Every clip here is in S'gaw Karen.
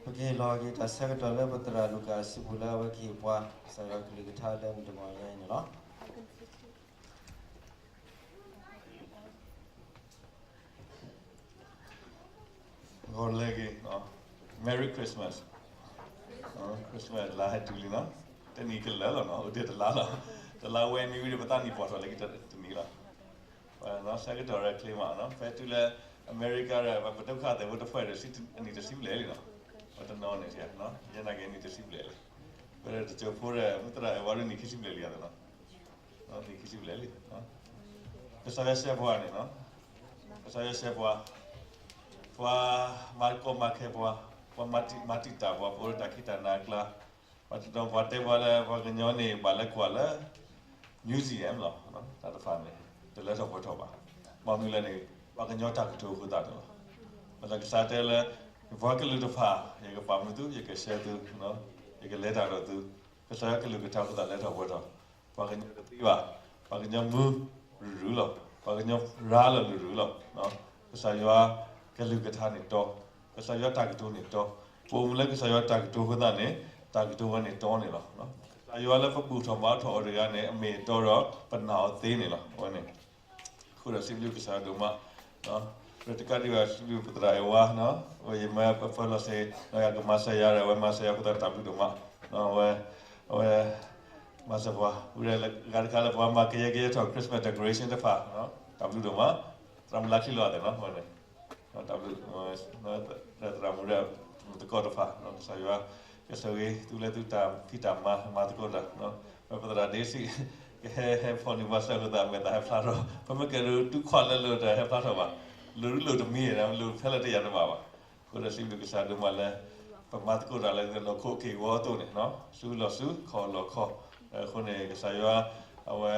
ပကဟ့ၣ်လီၤက့ၤတၢ်ဆၢကတီၢ်လၢပသရၣ်လူၤကၣ်အစုပူၤလၢအဝဲကဟ့ၣ်ပှၤ ကစၢ်ယွၤကလုၢ်ကထါလၢမုၢ်တနံၤညါအံၤန့ၣ်လီၤ. ဂီၤလၢအဂ့ၤ, Merry Christmas. Christmas လါဟဲတုၤလံနီၤ, တနံၤကလၢာ်လီၤနီၤ, အိၣ်ဒံးတလါလီၤ, တလါဝဲမ့ၢ်ဝံၤဒီး ပသးနံၣ်ပှဲၤထီၣ်လၢကတနံၤလီၤ. ဆၢကတီၢ်ရဲၣ်ချ့မးနီၤ, ဖဲတုၤလၢအမဲရကၤဒီး ပဒုက္ခသည်ဖိတဖၣ်ဒီး အနံၣ်တဆံဘျဲၣ်လံနီၤ, ပတနီၤန့ၣ် ယဲနာ်က့အနံၣ်တဆံဘျဲၣ်လံ, ပတစိၤဖိဒီး မုၢ်သရၣ်အဲၣ်ဝါဒ်နံၣ်ခံဆံဘျဲၣ်လံယၤနီၤ, နံၣ်ခံဆံဘျဲၣ်လံ, ကစၢ်ယွၤဆှၢပှၤန့ၣ်နီၤ, ကစၢ်ယွၤဆှၢပှၤ, ပှၤမၤကီမၤခဲပှၤ, ပှၤမၤတံာ်မၤတံာ်တာ်ပှၤ, ပအိၣ်လၢတၢ်ခံးတၢ်နၤအကျါ, ပှၤတနီၤပှၤတဲပှၤလၢ ပှၤကညီန့ၣ်ဘၣ်လဲၤကွၢ်လၢ museum လီၤ, တၢ်တဖၣ်န့ၣ် တလၢထီၣ်ပှဲၤထီၣ်ဘၣ်, ဘၣ်မနုၤလဲၣ်န့ၣ် ပှၤကညီတၢ်ကတိၤအဃိသတးန့ၣ်လီၤ. ဘၣ်ဆၣ်ကစၢ်တဲလၢ ပှၤကလုာ်တဖၣ် ယကပာ်မူသု, ယကဆှၢသု, ယကလဲၤတၢ်ဒီးသု, ကစၢ်ယွၤကလုၢ်ကထါအဃိသတးလဲၤထီၣ်ပှဲၤထီၣ်, ပှၤကညီတသံဘၣ်, ပှၤကညီမူရုၢ်ရုၢ်လီၤ, ပှၤကညီရၤလီၤရုၢ်ရုၢ်လီၤ. ကစၢ်ယွၤကလုၢ်ကထါန့ၣ်တီ, ကစၢ်ယွၤတၢ်ကတိၤန့ၣ်တီ, ပအိၣ်မူလၢကစၢ်ယွၤတၢ်ကတိၤအဃိသတးန့ၣ် တၢ်ကတိၤဝဲန့ၣ်တီန့ၣ်လီၤ. ကစၢ်ယွၤလၢပဘူၣ်ထီၣ်ဘါထီၣ်အီၤတဂၤန့ၣ် အမ့ၢ်အတီဒီး ပနာ်အီၤသ့န့ၣ်လီၤ. အဝဲန့ၣ် အဃိဒီးစံးဘျုးကစၢ်ယွၤဒိၣ်မး, ရတကးဒံးဘၣ် စံးဘျုးပသရၣ်အဲၣ်ဝါ, ဝဲယမၢပၢလီၤစ့ၢ်, ယကမၤစၢၤယၤဒီး အဝဲမၤစၢၤယၤအဃိသတး တၢ်ဘျုးဒိၣ်မး, အဝဲ အဝဲ မၤစၢၤပှၤ, ဝံၤဒီးဂၤတခါလၢပှၤမၤကယဲကယဲထီၣ် Christmas decoration တဖၣ်, တၢ်ဘျုးဒိၣ်မး, သရၣ်မုၣ်လါချံလီၤအသးနီၤ, တၢ်ဘျုး, သရၣ်မုၣ်ဒီး မုၣ်သကိးတဖၣ်, ကစၢ်ယွၤ ကဆိၣ်ဂ့ၤသုလၢသုတၢ်ဖံးတၢ်မၤ မၤသကိးတၢ်, ပသရၣ်ဒ့စံး ကဟဲဟဲဖီၣ်န့ၢ်ပှၤစၢၤအဃိသတး အမဲာ်သၣ်ဟဲဖျါထီၣ်, ပမ့ၢ်ကဲဒိးတူၢ်ခွါလၢလိၤတဟဲဖျါထီၣ်ဘၣ်, လိၤတလိၤတမံၤ, လိၤဖဲလဲၣ်တယာ်တဘၣ်ဘၣ်. အဃိဒီးစံးဘျုးကစၢ်ဒိၣ်မးလၢ ပမၤသကိးတၢ်လၢနီၢ်ခိက့ၢ်ဂီၤအသိးန့ၣ်, စုလီၢ်စု ခီၣ်လီၢ်ခီၣ်, အဃိန့ၣ် ကစၢ်ယွၤ အဝဲ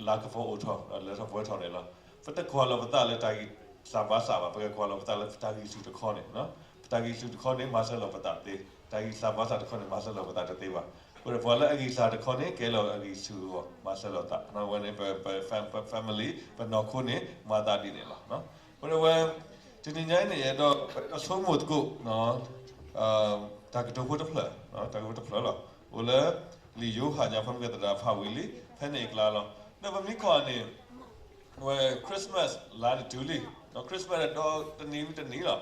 လၤကပီၤအိၣ်ထီၣ် ဒီးလၢထီၣ်ပှဲၤထီၣ်န့ၣ်လီၤ. ပတကွၢ်လီၤပသးလၢတၢ်ဂံၢ်စၢ်ဘါစၢ်ဘၣ်, ပကကွၢ်လီၤပသးလၢပတၢ်ဂံၢ်ဆူၣ်တခီန့ၣ်, ပတၢ်ဂံၢ်ဆူၣ်တခီန့ၣ် မၤစၢၤလီၤပသးသ့, တၢ်ဂံၢ်စၢ်ဘါစၢ်တခီန့ၣ် မၤစၢၤလီၤပသးတသ့ဘၣ်. အဃိဒီးပှၤလၢအဂံၢ်စၢ်တခီန့ၣ် ကဲလီၤအဂံၢ်ဆူၣ်အဂီၢ် မၤစၢၤလီၤသး, အဝဲန့ၣ် ပ family ပနီၢ်ခိန့ၣ် မၤသးဒ်န့ၣ်လီၤ. အဃိဒီးဝဲ တနံၤညါအံၤန့ၣ် ယအဲၣ်ဒိးဆိကမိၣ်သကိး တၢ်ကတိၤဖိတဖျၢၣ်, တၢ်ကတိၤဖိတဖျၢၣ်လီၤ. အိၣ်လၢ လံာ်ယိၤဟၣ်ညါ ဖဲမ့ၢ်ကသရၣ်ဖးဝံၤလံ ဖဲန့ၣ်အကျါလီၤ. ဒီးပမ့ၢ်ကွၢ်န့ၣ် ဝဲ Christmas လါန့ၣ်တုၤလံ, Christmas ဒီးတနံၤဝံၤတနံၤလီၤ.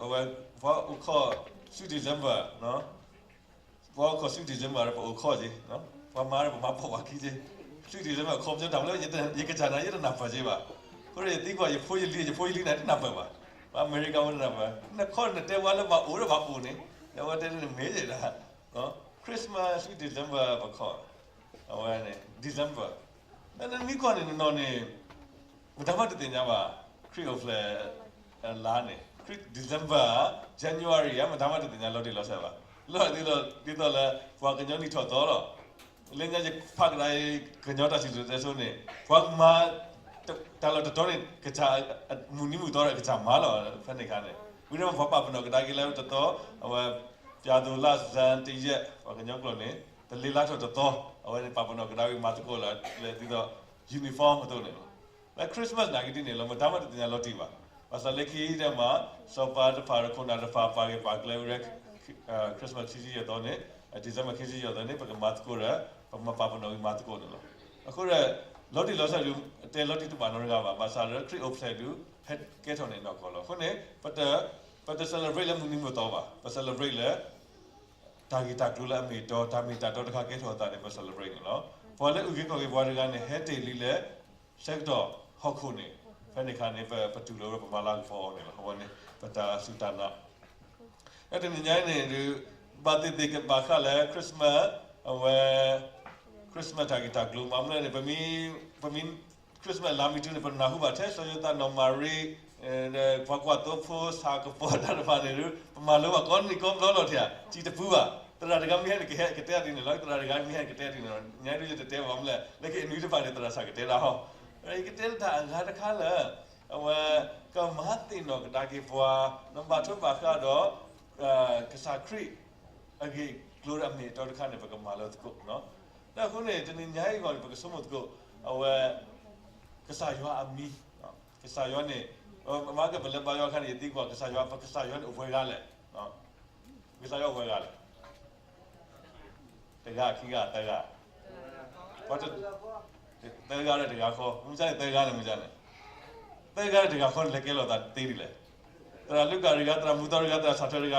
အဝဲ ပှၤအိၣ်ခိး sweet December, ပှၤအိၣ်ခိး sweet December ဒီး ပအိၣ်ခိးက့ၤ, ပှၤမၤဒီး ပမၤပိာ်ပှၤခံက့ၤ, sweet December ခီပညီတၢ်မနုၤ ယကစၢ်နၤ ယတနၢ်ပၢၢ်က့ၤဘၣ်. အဃိဒီးယသံကွၢ် ယဖိယလံၤ ယဖိယလံၤန့ၣ် တနၢ်ပၢၢ်ဘၣ်. ပှၤအမဲရကၤဖိတနၢ်ပၢၢ်, နခီနတဲဝဲလၢဘၣ်အိၣ်ဒီးဘၣ်အိၣ်န့ၣ်, အဝဲတဲန့ၣ်မ့ၢ်ယဲဒၣ် Christmas sweet December ပခိး, အဝဲန့ၣ် December နမ့ၢ်ကွၢ်န့ၣ် နနီၢ်န့ၣ် မတၤမးတသ့ၣ်ညါဘၣ် ခရံာ်အိၣ်ဖျဲၣ်လါန့ၣ်, ခရံာ် December, January ဧါ မတၤမးတသ့ၣ်ညါလီၤတံၢ်လီၤဆဲးဘၣ်. လီၤဒ်သိး ဒ်သိးလၢ ပှၤကညီနံၣ်ထီၣ်သီလီၤ. လၢညါယဖးကဒါအံၤ ကညီတၢ်စံၣ်စိၤတဲစိၤန့ၣ် ပှၤမၤ တၢ်လီၢ်တတီၤန့ၣ် ကစၢ်မုၢ်နံၤမုၢ်သီဒီးကစၢ်မၤလီၤ ဖဲန့ၣ်အခါန့ၣ်, ဝံၤဒီးပှၤပာ်ပနီၣ်ကဒါက့ၤလၢတတီၤ အဝဲ ပျၢ်သိလါ December တယဲၢ် ပှၤကညီကျိာ်န့ၣ် တလ့လါထီၣ်တတီၤ အဝဲန့ၣ် ပာ်ပနီၣ်ကဒါဝံၤမၤသကိးလၢ လၢဒ်သိး uniform အသိးန့ၣ်လီၤ. လၢ Christmas နာ်က့ဒ်န့ၣ်လီၤ မတၤမးတသ့ၣ်ညါလီၤတံၢ်ဘၣ်. ဘၣ်ဆၣ်လၢခံဒဲးမး စီၤပၤတဖၣ်ဒီးခိၣ်နၢ်တဖၣ်ပာ်ဂ့ၢ်ပာ်ကျၢၤဝဲ Christmas ခံဆံယဲၢ်သီန့ၣ်, December ခံဆံယဲၢ်သီန့ၣ် ပကမၤသကိးဒီး ပမၤပာ်ပနီၣ်ဝံၤမၤသကိးန့ၣ်လီၤ. အဃိဒီး လီၤတံၢ်လီၤဆဲးဒုး တဲလီၤတံၢ်တဘၣ်နီတဂၤဘၣ်, ဘၣ်ဆၣ်လၢခရံာ်အိၣ်ဖျဲၣ်ဒုး ဟဲကဲထီၣ်န့ၣ်နီၢ်ကီၢ်လီၤ. အဃိန့ၣ် ပတ ပတ celebrate လၢမုၢ်နံၤမုၢ်သီဘၣ်, ပ celebrate လၢ တၢ်ဂ့ၢ်တၢ်ကျိၤလၢအမ့ၢ်အတီ, တၢ်မ့ၢ်တၢ်တီတခါကဲထီၣ်အသးန့ၣ် ပ celebrate န့ၣ်လီၤ. ပှၤလၢအုၣ်က့ၤခီၣ်က့ၤပှၤတဂၤန့ၣ် ဟဲတ့ၢ်လံလၢ ဆၢကတီၢ်ဟီၣ်ခိၣ်န့ၣ်, ဖဲန့ၣ်အခါန့ၣ် ပ ပတူၢ်လိာ်ဝဲပမၤလၤကပီၤအီၤန့ၣ်လီၤ. အဝဲန့ၣ် ပတၢ်စူၢ်တၢ်နာ် လၢတနံၤညါအံၤန့ၣ်ဒုး ဘၣ်သ့ၣ်သ့ၣ်ကဘၣ်ဃးလၢ Christmas, အဝဲ Christmas တၢ်ဂ့ၢ်တၢ်ကျိၤ ဘၣ်မနုၤလဲၣ်န့ၣ် ပမ့ၢ် ပမ့ၢ် Christmas လါမ့ၢ်တုၤန့ၣ် ပနၢ်ဟူဘၣ်ထဲစီၤယိၤသးနီၢ်မၤရံ, ဒီးပှၤကွၢ်သိဖိ ဆၣ်ကပီၤတၢ်တဖၣ်န့ၣ်ဒုး ပမၤလိဘၣ်ကိးနံၤကိးဘျီလီၤထံၣ်ဧါ, စံးတပူၤဘၣ်. သရၣ်တဂၤမ့ၢ်ဟဲန့ၣ် ကဟဲကတဲဒ်န့ၣ်လီၤ, သရၣ်တဂၤမ့ၢ်ဟဲန့ၣ် ကတဲဒ်န့ၣ်လီၤ. ညါဒုးယတတဲဘၣ်မနုၤလဲၣ်, လၢခံအနွံတဖၣ်န့ၣ် သရၣ်ဆၣ်ကတဲဒၣ်ဟီ, ယကတဲလၢတၢ်အဂၤတခါလၢ အဝဲ ကမၤသ့ၣ်နီၣ်ကဒါက့ၤပှၤ ဘၣ်ထွဲဘၣ်ဃးဒီး ကစၢ်ခရံာ် အဂ့ၢ်အကျိၤဒီးအမ့ၢ်အတီတခါန့ၣ် ပကမၤလိသကိး. ဒီးအဃိန့ၣ် တနံၤညါအံၤအဂီၢ်န့ၣ် ပကဆိကမိၣ်သကိး အဝဲ ကစၢ်ယွၤအမံၤ, ကစၢ်ယွၤန့ၣ် မ့ၢ်ကပလဲၤဘါယွၤအခါန့ၣ် ယသံကွၢ် ကစၢ်ယွၤ ပကစၢ်ယွၤန့ၣ်အိၣ်ပှဲၤဂၤလဲၣ်. ကစၢ်ယွၤအိၣ်ဝဲဂၤလဲၣ်, တဂၤ ခံဂၤ သၢဂၤ, သၢဂၤဒီးတဂၤဃီ, မုၢ်ဆါန့ၣ် သၢဂၤန့ၣ်မုၢ်ဆါန့ၣ်, သၢဂၤဒီးတဂၤဃီန့ၣ် လဲၤကဲလိာ်သးသ့ဒ်လဲၣ်. သရၣ်လူၤကၣ်တဂၤ, သရၣ်မုၢ်သီတဂၤ, သရၣ်စးထၢတဂၤဒီး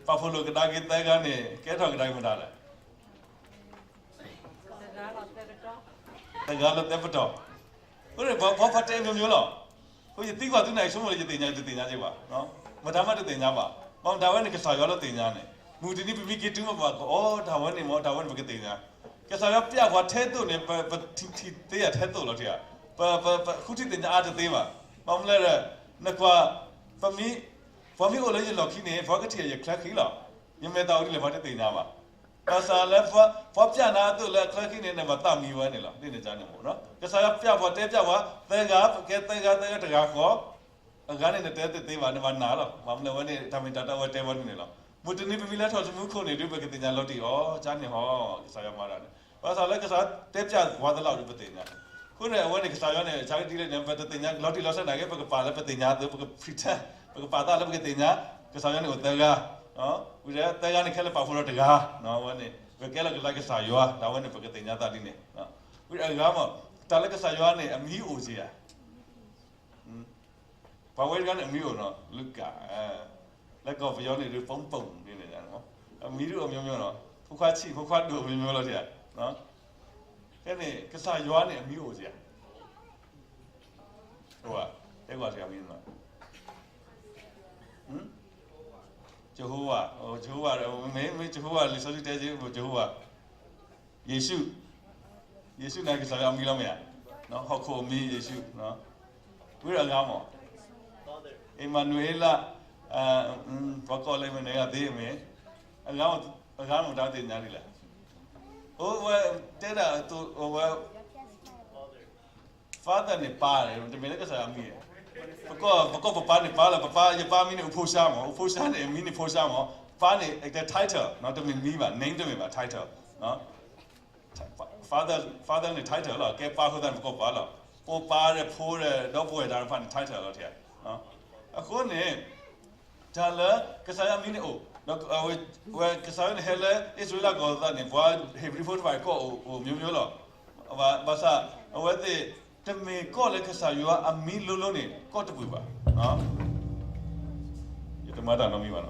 ပာ်ဖှိၣ်လိာ်ကဒါက့ၤသၢဂၤန့ၣ် ကဲထီၣ်ကဒါက့ၤမတၤလဲၣ်. သၢဂၤလၢသၢပတီၢ်, အဃိန့ၣ် ပှၤပှၤတဲမျိုးမျိုးလီၤ. အဃိယသံကွၢ်သုန့ၣ် ယဆိကမိၣ်လၢယသ့ၣ်ညါ ယတသ့ၣ်ညါက့ၤဘၣ်, မတၤမးတသ့ၣ်ညါဘၣ်. မ့ၢ်တၢ်ဝဲန့ၣ် ကစၢ်ယွၤလၢသ့ၣ်ညါန့ၣ်, မုၢ်တနံၤပမ့ၢ်က့ၤတုၤမ့ၢ်ပှၤကအိၣ် တၢ်ဝဲန့ၣ်မ့ၢ် တၢ်ဝဲန့ၣ်ပကသ့ၣ်ညါ. ကစၢ်ယွၤပျဲပှၤထဲသိးန့ၣ် ပ ပထံၣ်သ့ယၤထဲသိးလီၤတံၢ်ဧါ, ပ ပဃုထံၣ်သ့ၣ်ညါအါတသ့ဘၣ်. ဘၣ်မနုၤလဲၣ်ဒီး နကွၢ်, ပမ့ၢ်, ပှၤမ့ၢ်အိၣ်လၢယလီၢ်ခံန့ၣ် ပှၤကထံၣ်ယချၢဃံလီၤ. ယမဲာ်သၣ်အိၣ်ဒ်လဲၣ် ပှၤတသ့ၣ်ညါဘၣ်. ဘၣ်ဆၣ်လၢ ပှၤပျဲနၤအသိးလၢအချၢဃံန့ၣ် နဘၣ်သးမံဝဲန့ၣ်လီၤ. ဒ်န့ၣ်န့ၣ်မ့ၢ်, ကစၢ်ယွၤပျဲပှၤတဲပျဲပှၤ သၢဂၤ ပကဲသၢဂၤ သၢဂၤတဂၤဃီ, အဂၤန့ၣ်နတဲတသ့ဘၣ်, နဘၣ်နာ်လီၤ. ဘၣ်မနုၤလဲၣ်ဝဲန့ၣ် တၢ်မ့ၢ်တၢ်တီအဝဲတဲဝဲန့ၣ်လီၤ. မုၢ်တနံၤပမ့ၢ်လဲၤထီၣ်တမူခိၣ်န့ၣ်ဒုး ပကသ့ၣ်ညါလီၤတံၢ်အီၤ, ကန့ၣ်ဟီ ကစၢ်ယွၤမၤတၢ်န့ၣ်. ဘၣ်ဆၣ်လၢကစၢ်ယွၤတဲပျဲပှၤသလၢဒုးပသ့ၣ်ညါ. အဃိန့ၣ် အဝဲန့ၣ် ကစၢ်ယွၤန့ၣ် ဆါကဒ်လဲၣ်န့ၣ် ပတသ့ၣ်ညါလီၤတံၢ်လီၤဆဲးနာ်က့ ပကပာ်လၢပသ့ၣ်ညါအသိး ပကဖံးတၢ်, ပကပာ်သးလၢပကသ့ၣ်ညါ, ကစၢ်ယွၤန့ၣ်အိၣ်သၢဂၤ, ဝံၤဒီးသၢဂၤန့ၣ်ခဲလၢာ်ပာ်ဖှိၣ်ဒီးတဂၤ, အဝဲန့ၣ် ပကဲလီၤက့ၤလၢကစၢ်ယွၤ, တၢ်ဝဲန့ၣ် ပကသ့ၣ်ညါသးဒ်န့ၣ်. ဝံၤအဂၤမ့ၢ်, တၢ်လၢကစၢ်ယွၤန့ၣ် အမံၤအိၣ်စ့ၢ်ဧါ. ပှၤဝဲတဂၤန့ၣ် အမံၤအိၣ်နီၤ လူၤကၣ်, လၢကီၢ်ပယီၤန့ၣ်ဒုး ပိပူၣ်န့ၣ်, အမံၤဒုးအိၣ်မျိုးမျိုးနီၤ, ဖိခွါဆံး ဖိခွါဒိၣ် မျိုးမျိုးလီၤတံၢ်ဧါ. ဖဲန့ၣ် ကစၢ်ယွၤန့ၣ် အမံၤအိၣ်စ့ၢ်ဧါ. အိၣ်ဧါ, တဲကွၢ်တဂၤမံၤနီၤ. Jehovah, Jehovah, မ့ၢ် မ့ၢ် Jehovah လံာ်စီဆှံတဲစ့ၢ် Jehovah, ယ့ၣ်ၡူး, ယ့ၣ်ၡူးန့ၣ် ကစၢ်ယွၤအမံၤလီၤမ့ၢ်ဧါ, ဟီၣ်ခိၣ်အမံၤ ယ့ၣ်ၡူး, ဝံၤအဂၤမ့ၢ် Emmanuel, ပှၤကိးလၢ Emmanuel သ့မ့ၢ်, အဂၤမ့ၢ်တၢ်သ့ၣ်ညါဒ်လဲၣ်. အိၣ်ဝဲတဲဒၣ်အသိး အဝဲ Father န့ၣ် ပၢ်န့ၣ် တမ့ၢ်လၢကစၢ်ယွၤအမံၤ, ပကိး ပကိးပပၢ်န့ၣ်ပၢ်လီၤ, ပပၢ် ယပၢ်မံၤန့ၣ် အိၣ်ဖိၡါမ့ၢ်, အိၣ်ဖိၡါန့ၣ် အမံၤန့ၣ်ဖိၡါမ့ၢ်, ပၢ်န့ၣ် အ title နီၤ, တမ့ၢ်မံၤဘၣ်, name တမ့ၢ်ဘၣ်, title. Father, Father န့ၣ် title လီၤ, ကဲပၢ်အဃိသတးန့ၣ် ပကိးပၢ်လီၤ. ပပၢ်ဒီးဖိဒီး ဒီပုၢ်ဝဲၢ်တၢ်တဖၣ်န့ၣ် title လီၤတံၢ်ဧါ. အဃိန့ၣ် တၢ်လၢကစၢ်ယွၤအမံၤန့ၣ်အိၣ်, ဝဲကစၢ်ယွၤန့ၣ်ဟဲလၢအံၣ်စရ့လးကီၢ်သးန့ၣ် ပှၤဧ့ၤဘြံၤဖိတဖၣ်ကိးအိၣ် အိၣ် မျိုးမျိုး လီၤ. ဘၣ်ဆၣ် အဝဲသ့ၣ် တမ့ၢ်ကိးလၢကစၢ်ယွၤအမံၤလိၤလိၤန့ၣ် ကိးတပူၤဘၣ်. ယတမၤတၢ်နီတမံၤဘၣ်နီၤ.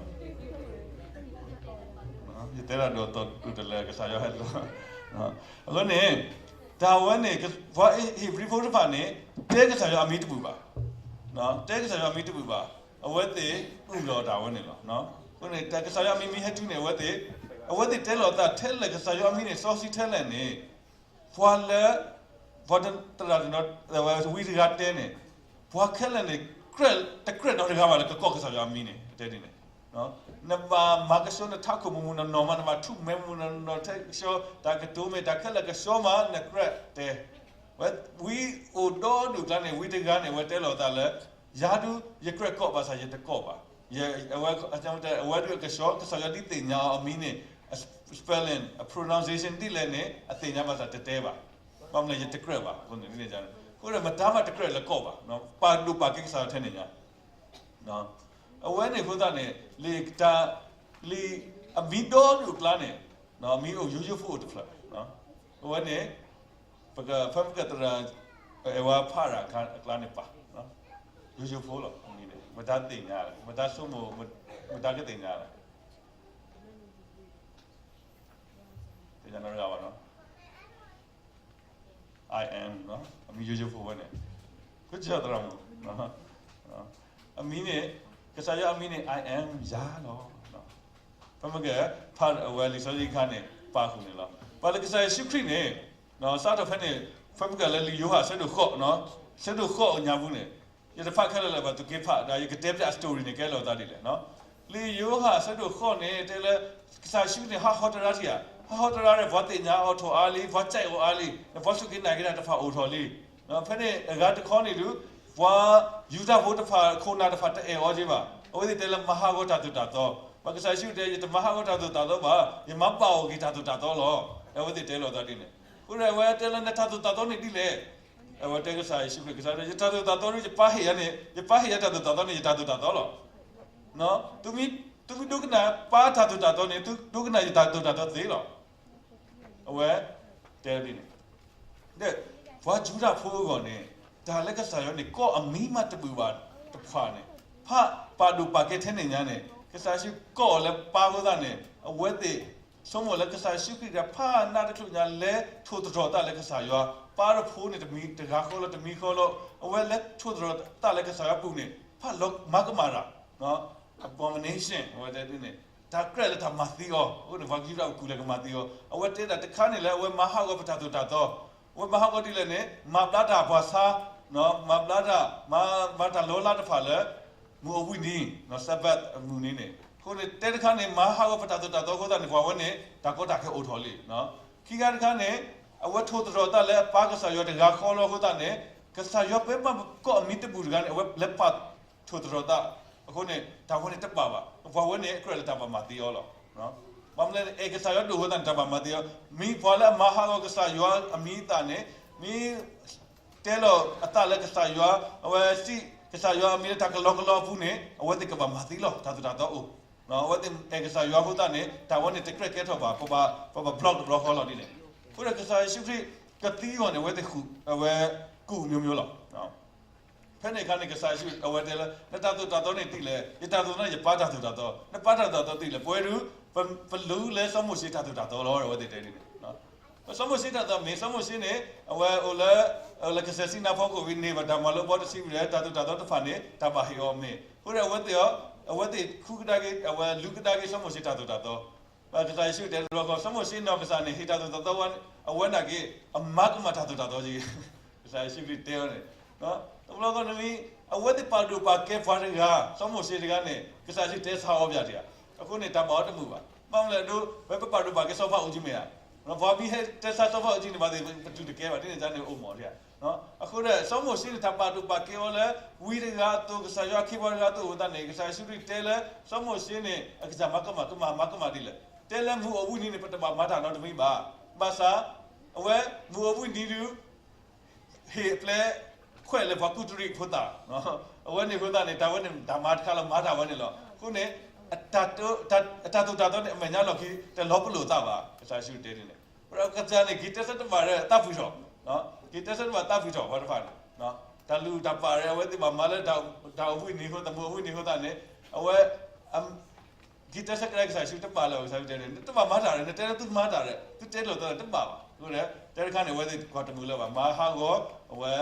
ယတဲဒၣ်ဒိးသီၣ်ဒိးတလၢကစၢ်ယွၤဟဲလီၤ. အဃိန့ၣ် တၢ်ဝဲန့ၣ် ပှၤဧ့ၤဘြံၤဖိတဖၣ်န့ၣ် တဲကစၢ်ယွၤအမံၤတဘူၣ်ဘၣ်, တဲကစၢ်ယွၤအမံၤတဘူၣ်ဘၣ်. အဝဲသ့ၣ်အုၣ်လီၤတၢ်ဝဲန့ၣ်လီၤ. အဃိန့ၣ် တၢ်ကစၢ်ယွၤအမံၤမ့ၢ်ဟဲတုၤန့ၣ် အဝဲသ့ၣ်, အဝဲသ့ၣ်တဲလိာ်သးထဲလဲၣ် ကစၢ်ယွၤအမံၤန့ၣ် စီဆှံထဲလဲၣ်န့ၣ် ပှၤလၢ ပှၤတရၣ်တနီၤ ဝံတဂၤတဲန့ၣ်, ပှၤခဲလၢာ်န့ၣ် ကြၢးတကြၢးနီတဂၤဘၣ်လၢကကိးကစၢ်ယွၤအမံၤန့ၣ် တဲဒ်န့ၣ်. နဘၣ်မၤကဆှီနထးခိၣ်မူးမူးနီၢ်နီၢ်မး, နဘၣ်ထူၣ်မဲမူးမူးနီၢ်နီၢ် ထဲကဆှီ တၢ်ကတိၤမ့ၢ်တၢ်ခဲလၢာ်ကဆှီမး နကြၢးတဲ. ဝဲ ဝံအိၣ်ဒီဒူၣ်အကျါန့ၣ် ဝံတဂၤန့ၣ် အဝဲတဲလိာ်သးလၢ ယၤဒုး ယကြၢးကိးဘၣ်ဆၣ်ယတကိးဘၣ်. အဝဲ အဝဲဒုးအကဆှီ ကစၢ်ယွၤဒ်သ့ၣ်ညါအီၤအမံၤန့ၣ် အ spelling အ pronunciation ဒ်လဲၣ်န့ၣ် အသ့ၣ်ညါဘၣ်ဆၣ်တတဲဘၣ်. ဘၣ်မနုၤလဲၣ် ယတကြၢးဘၣ်အဃိန့ၣ်, အဃိဒီးမတၤမးတကြၢးလၢကိးဘၣ်, ပာ်ဒိၣ်ပာ်ကဲကစၢ်ယွၤထဲန့ၣ်ညါ. အဝဲန့ၣ်အဃိသတးန့ၣ် လံာ်တၢ် လံာ်အမံၤဒီဒူၣ်အကျါန့ၣ် မံၤအိၣ်ယိယိဖိအိၣ်တဖျၢၣ်. အဝဲန့ၣ် ပက ဖဲပကသရၣ် အဲၣ်ဝဲဖးတၢ်အကျါန့ၣ်ပာ် ယိယိဖိလီၤ. မတၤသ့ၣ်ညါလဲၣ်, မတၤဆိကမိၣ်, မတၤကသ့ၣ်ညါလဲၣ်. သ့ၣ်ညါနီတဂၤဘၣ်နီၤ. I am အမံၤယိယိဖိဝဲန့ၣ်, ဃုကၠီသရၣ်မုၣ် အမံၤန့ၣ်, ကစၢ်ယွၤအမံၤန့ၣ် I am ယၤလီၤ. ဖဲမ့ၢ်ကဖးအဝဲလံာ်စီဆှံအခါန့ၣ် ပာ်ဃုာ်န့ၣ်လီၤ. ပှၤလၢကစၢ်ယ့ၣ်ၡူးခရံာ်န့ၣ် စးထီၣ်ဖဲန့ၣ် ဖဲမ့ၢ်ကလၢလံာ်ယိၤဟၣ်ဆၢဒိၣ်ဃိး, ဆၢဒိၣ်ဃိးအညါပူၤန့ၣ်, ယတဖးခဲလၢာ်လၢၤဘၣ် သုးက့ဖးဒီး ယကတဲပျးအ story န့ၣ် ကဲလီၤသးဒ်လဲၣ်. လံာ်ယိၤဟၣ်ဆၢဒိၣ်ဃိးန့ၣ် တဲလၢ ကစၢ်ယ့ၣ်ၡူးန့ၣ် ဟးဟီတရါထံၣ်ဧါ, ဟးဟီတရါဒီး ပှၤသ့ၣ်ညါအီၤထီၣ်အါလံ, ပှၤစဲးအီၤအါလံ, ဒီးပှၤစူၢ်က့ၤနာ်က့ၤတၢ်တဖၣ်အိၣ်ထီၣ်လံ. ဖဲန့ၣ်အဂၤတခီန့ၣ်ဒုး ပှၤယူဒၤဖိတဖၣ် ခိၣ်နၢ်တဖၣ်တအဲၣ်အီၤက့ၤဘၣ်. အဝဲသ့ၣ်တဲလၢမၤဟးဂီၤတၢ်သိၣ်တၢ်သီ, ပှၤကစၢ်ယ့ၣ်ၡူးတဲ ယတမၤဟးဂီၤတၢ်သိၣ်တၢ်သီဘၣ်, ယမၤဘၣ်အီၣ်က့ၤတၢ်သိၣ်တၢ်သီလီၤ. အဝဲသ့ၣ်တဲလီၤသးဒ်န့ၣ်. အဃိဒီးအဝဲတဲလၢနတၢ်သိၣ်တၢ်သီန့ၣ်ဒ်လဲၣ်. အဝဲတဲကစၢ်ယ့ၣ်ၡူးခရံာ် ကစၢ်ယွၤ ယတၢ်သိၣ်တၢ်သီဒုး ယပၢ်ဟ့ၣ်ယၤန့ၣ်, ယပၢ်ဟ့ၣ်ယၤတၢ်သိၣ်တၢ်သီန့ၣ် ယတၢ်သိၣ်တၢ်သီလီၤ. သုမ့ၢ် သုမ့ၢ်ဒိကနၣ်ပၢ်တၢ်သိၣ်တၢ်သီန့ၣ် သုဒိကနၣ်ယတၢ်သိၣ်တၢ်သီသ့လီၤ. အဝဲတဲဒ်န့ၣ် ဒီးပှၤယူဒၤဖိအဂီၢ်န့ၣ် တၢ်လၢကစၢ်ယွၤန့ၣ် ကိးအမံၤမးတဘူၣ်ဘၣ်တဖၣ်န့ၣ် ဖးပာ်ဒိၣ်ပာ်ကဲထဲန့ၣ်ညါန့ၣ် ကစၢ်ယ့ၣ်ၡူးကိးအီၤလၢပၢ်အဃိသတးန့ၣ် အဝဲသ့ၣ်ဆိကမိၣ်လၢကစၢ်ယ့ၣ်ၡူးခရံာ်တဂၤ ဖးနးတချုးညါလဲၤထိၣ်သတြီၤသးလၢကစၢ်ယွၤ ပၢ်တဖိန့ၣ်တမံၤတဂၤဃီလီၤ တမံၤဃီလီၤ အဝဲလဲၤထိၣ်သတြီၤသးလၢကစၢ်ယွၤအပူၤန့ၣ် ဖးလီၤမၤကမၣ်တၢ် abomination အဝဲတဲဒ်န့ၣ် တၢ်ကြၢးလၢတၢ်မၤသံအီၤ အဃိန့ၣ် ပှၤကယူဒၤအပူၤလဲၤကမၤသံအီၤ အဝဲတဲဒၣ်တခါန့ၣ်လၢအဝဲမၤဟးဂီၤပတၢ်သိၣ်တၢ်သီ အဝဲမၤဟးဂီၤဒ်လဲၣ်န့ၣ် မၤဘျါတၢ်ပှၤဆါ မၤဘျါတၢ် မၤ မၤတၢ်လီၤလးတဖၣ်လၢ မုၢ်အိၣ်ဘှံးနံၤ Sabbath အမုၢ်နံၤန့ၣ် အဃိန့ၣ် တဲတခါန့ၣ် မၤဟးဂီၤပတၢ်သိၣ်တၢ်သီအဃိသတးန့ၣ် ပှၤဝဲန့ၣ် တၢ်ကီတၢ်ခဲအိၣ်ထီၣ်လံ ခံခါတခါန့ၣ် အဝဲထိၣ်သတြီၤသးလၢအပၢ်ကစၢ်ယွၤတဂၤဃီလီၤအဃိသတးန့ၣ် ကစၢ်ယွၤပှၤမၤကိးအမံၤတဘူၣ်တဂၤန့ၣ် အဝဲလဲၤပာ်ထိၣ်သတြီၤသး အဃိန့ၣ် တၢ်ဝဲန့ၣ်တဘၣ်ဘၣ် ပှၤဝဲန့ၣ် အကြၢးလၢတၢ်ဘၣ်မၤသံအီၤလီၤ. ဘၣ်မနုၤလဲၣ်န့ၣ် အဲၣ်ကစၢ်ယွၤဒိၣ်အဃိသတးန့ၣ် တၢ်ဘၣ်မၤသံအီၤ မ့ၢ်ပှၤလၢအမၤဟးဂီၤကစၢ်ယွၤအမံၤအသၣ်န့ၣ် မ့ၢ် တဲလီၤအသးလၢကစၢ်ယွၤ အဝဲစံးကစၢ်ယွၤအမံၤလၢတၢ်ကလီကလီအပူၤန့ၣ် အဝဲသ့ၣ်ကဘၣ်မၤသံလီၤ တၢ်သိၣ်တၢ်သီအိၣ် အဝဲသ့ၣ်အဲၣ်ကစၢ်ယွၤအဃိသတးန့ၣ် တၢ်ဝဲန့ၣ်တကြၢးကဲထီၣ်ဘၣ် ပဘၣ် ပဘၣ် block တဘျီဃီလီၤဒ်န့ၣ် အဃိဒီးကစၢ်ယ့ၣ်ၡူးခရံာ်ကသံအဂီၢ်န့ၣ် အဝဲသ့ၣ်ဃုာ် အဝဲကူၣ်မျိုးမျိုးလီၤ. ဖဲန့ၣ်အခါန့ၣ် ကစၢ်ယ့ၣ်ၡူးအဝဲတဲလၢ နတၢ်သိၣ်တၢ်သီန့ၣ်ဒ်လဲၣ်, ယတၢ်သိၣ်တၢ်သီန့ၣ် ယပၢ်တၢ်သိၣ်တၢ်သီ, နပၢ်တၢ်သိၣ်တၢ်သီဒ်လဲၣ်, ပဝဲဒၣ် ပလူလၢစီၤမိၤၡ့တၢ်သိၣ်တၢ်သီလီၤ အဝဲသ့ၣ်တဲဒ်န့ၣ်. စီၤမိၤၡ့တၢ်သိၣ်တၢ်သီမ့ၢ် စီၤမိၤၡ့န့ၣ် အဝဲအိၣ်လၢ လၢကစၢၢ်စံနါဖိကအိၣ်ဝံၤန့ၣ် ဘၣ်တၢ်မၤလိာ်ဘီတဆံဝံၤဒီး တၢ်သိၣ်တၢ်သီတဖၣ်န့ၣ် တၢ်ဘၣ်ဟ့ၣ်အီၤမ့ၢ်, အဃိဒီးအဝဲသ့ၣ်အီၤ အဝဲသ့ၣ်ဃုကဒါက့ၤ အဝဲလူၤကဒါက့ၤစီၤမိၤၡ့တၢ်သိၣ်တၢ်သီ ဘၣ်ကစၢ်ယ့ၣ်ၡူးတဲတဘျီဃီ စီၤမိၤၡ့နီၢ်ကစၢ်န့ၣ် ဟ့ၣ်တၢ်သိၣ်တၢ်သီဝဲ အဝဲနာ်က့ၤ အမၤကမၣ်တၢ်သိၣ်တၢ်သီက့ၤ ကစၢ်ယ့ၣ်ၡူးခရံာ်တဲအီၤန့ၣ်, တဘျီဃီန့ၣ်မ့ၢ် အဝဲသ့ၣ်ပာ်ဒိၣ်ပာ်ကဲပှၤတဂၤ စီၤမိၤၡ့တဂၤန့ၣ် ကစၢ်ယ့ၣ်ၡူးတဲဆါအီၤဘၣ်တဂၤ, အဃိန့ၣ် တၢ်ဘၣ်အီၤတမုာ်ဘၣ်. ဘၣ်မနုၤလဲၣ်ဒိ ဝဲပပာ်ဒိၣ်ပာ်ကဲစီၤဖါအူကၠံမ့ၢ်ဧါ, ပှၤမ့ၢ်ဟဲတဲဆါစီၤဖါအူကၠံန့ၣ် ဘၣ်သ့ၣ်ပတူၢ်တကဲဘၣ် ဒ်န့ၣ်န့ၣ်အိၣ်မး, အဃိဒီး စီၤမိၤၡ့န့ၣ် တၢ်ပာ်ဒိၣ်ပာ်ကဲအီၤလၢ ဝံတဂၤအသိး ကစၢ်ယွၤအခ့အပှၤတဂၤအသိးအဃိသတးန့ၣ် ကစၢ်ယ့ၣ်ၡူးခရံာ်တဲလၢ စီၤမိၤၡ့န့ၣ် အကစၢ်မၤကမၣ် ကမၣ် မၤကမၣ်ဒ်လဲၣ်, တဲလၢမုၢ်အိၣ်ဘှံးနံၤန့ၣ် ပတဘၣ်မၤတၢ်နီတမံၤဘၣ်. ဘၣ်ဆၣ် အဝဲ မုၢ်အိၣ်ဘှံးနံၤဒု ဟ့ၣ်အပျဲၢ်ခွဲးလၢပှၤကူးတရံးဖိသၣ်, အဝဲန့ၣ်အဃိသတးန့ၣ် တၢ်ဝဲန့ၣ် တၢ်မၤတခါလၢမၤတၢ်ဝဲန့ၣ်လီၤ. အဃိန့ၣ် အတၢ်သိၣ်တၢ်သီန့ၣ် အမဲာ်ညါလီၢ်ခံ တလီၤပလိာ်သးဘၣ် ကစၢ်ယ့ၣ်ၡူးတဲဒ်န့ၣ်, ဒီးကစၢ်န့ၣ် က့ၤတဲဆၢတဘၣ်ဒီးသးပှံၤထီၣ်, က့ၤတဲဆၢတဘၣ်သးပှံၤထီၣ်ပှၤတဖၣ်န့ၣ်, တၢ်လုၢ်တၢ်ပာ်ဒီး အဝဲသ့ၣ်ဘၣ်မၤလၢတၢ်အိၣ်ဘှံးနံၤအဃိ သမုၢ်အိၣ်ဘှံးနံၤအဃိသတးန့ၣ် အဝဲ က့ၤတဲဆၢကဒါကစၢ်ယ့ၣ်ၡူးတဘၣ်လၢၤဘၣ် ကစၢ်ယ့ၣ်ၡူးတဲန့ၣ် နတဘၣ်မၤတၢ်ဒီး နတဲလၢသုမၤတၢ်ဒီး သုတဲလိာ်သးဒီးတဘၣ်ဘၣ်. အဃိဒီး တဲတခါန့ၣ် အဝဲသ့ၣ်ကွၢ်တမုာ်လၢၤဘၣ် မၤဟးဂီၤ အဝဲ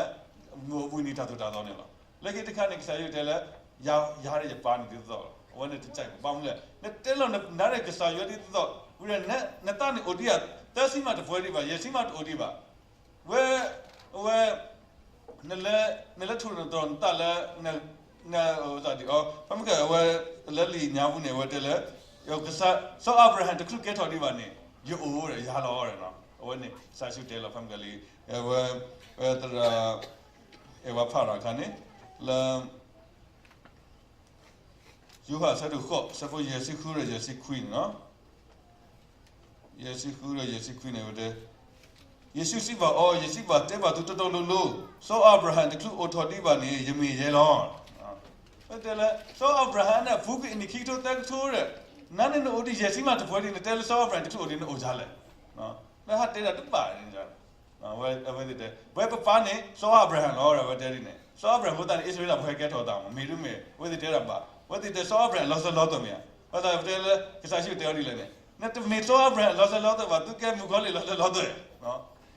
မုၢ်အိၣ်ဘှံးနံၤတၢ်သိၣ်တၢ်သီန့ၣ်လီၤ. လၢခံတခါန့ၣ် ကစၢ်ယ့ၣ်ၡူးတဲလၢ ယၤ ယၤဒီးယပၢ်န့ၣ်ဒ်သိးသိးလီၤ. အဝဲန့ၣ်တကဲဘၣ် ဘၣ်မနုၤလဲၣ် နတဲလီၤနၤဒီးကစၢ်ယွၤဒ်သိးသိး ဝံၤဒီး နသးန့ၣ်အိၣ်ဒံးဧါ, သၢဆံမးတပှဲၤဒံးဘၣ်, ယဲၢ်ဆံမးတအိၣ်ဒံးဘၣ်. ဝဲ အဝဲ နလဲၤ နလဲၤထိၣ်သတြီၤနသးလၢ န န ဒ်အီၤ ဖဲမ့ၢ်ကဲ အဝဲ လၢလံာ်ညါပူၤန့ၣ် အဝဲတဲလၢ ကစၢ် စီၤအၤဘြၤဟၣ်တချုးကဲထီၣ်ဒံးဘၣ်န့ၣ် ယအိၣ်ဒီးယၤလီၤ. အဝဲန့ၣ် ကစၢ်ယ့ၣ်ၡူးတဲလီၤ ဖဲမ့ၢ်ကဲလံ အဝဲ ဝဲသရၣ် အဲၣ်ဝဲဖးရၤအခါန့ၣ် လၢ ယိၤဟၣ်အဆၢဒိၣ်ဃိး အဆၢဖိယဲၢ်ဆံဃုဒီးယဲၢ်ဆံခွံန့ၣ်လီၤ. ယဲၢ်ဆံဃုဒီးယဲၢ်ဆံခွံန့ၣ် အဝဲတဲ, ယ့ၣ်ၡူးစံးဘၣ်အီၤ, ယစံးဘၣ်တဲဘၣ်သုတီတီလိၤလိၤ, စီၤအၤဘြၤဟၣ်တချုးအိၣ်ထီၣ်ဒံးဘၣ်န့ၣ် ယမ့ၢ်ယဲလီၤ. တဲလၢ စီၤအၤဘြၤဟၣ်န့ၣ် ပူၤကွံာ်အနံၣ်ခံကထိသၢကထိဒီး နၤန့ၣ်နအိၣ်ဒံးယဲၢ်ဆံမးတပှဲၤဒံး နတဲလၢစီၤအၤဘြၤဟၣ်တချုးအိၣ်ဒံး နအိၣ်ဒ်လဲၣ်. လၢဟးတဲဒၣ်တဘၣ်န့ၣ် အဝဲသ့ၣ်တဲ ဝဲပပၢ်န့ၣ် စီၤအၤဘြၤဟၣ်လီၤ အဝဲတဲဒ်န့ၣ် စီၤအၤဘြၤဟၣ်အဃိသတးန့ၣ် အံၣ်စရ့လးဖိဟဲကဲထီၣ်သးမး မ့ၢ်ဒ်မ့ၢ် အဝဲသ့ၣ်တဲတၢ်ဘၣ် အဝဲသ့ၣ်တဲစီၤအၤဘြၤဟၣ် လီၤစၢၤလီၤသွဲၣ်မ့ၢ်ဧါ, ဘၣ်ဆၣ်တဲလၢ ကစၢ်ယ့ၣ်ၡူးတဲအီၤဒ်လဲၣ်န့ၣ် နတမ့ၢ်စီၤအၤဘြၤဟၣ် လီၤစၢၤလီၤသွဲၣ်ဘၣ် သုကဲမုၣ်ကီၤလံၢ်လီၤစၢၤလီၤသွဲၣ်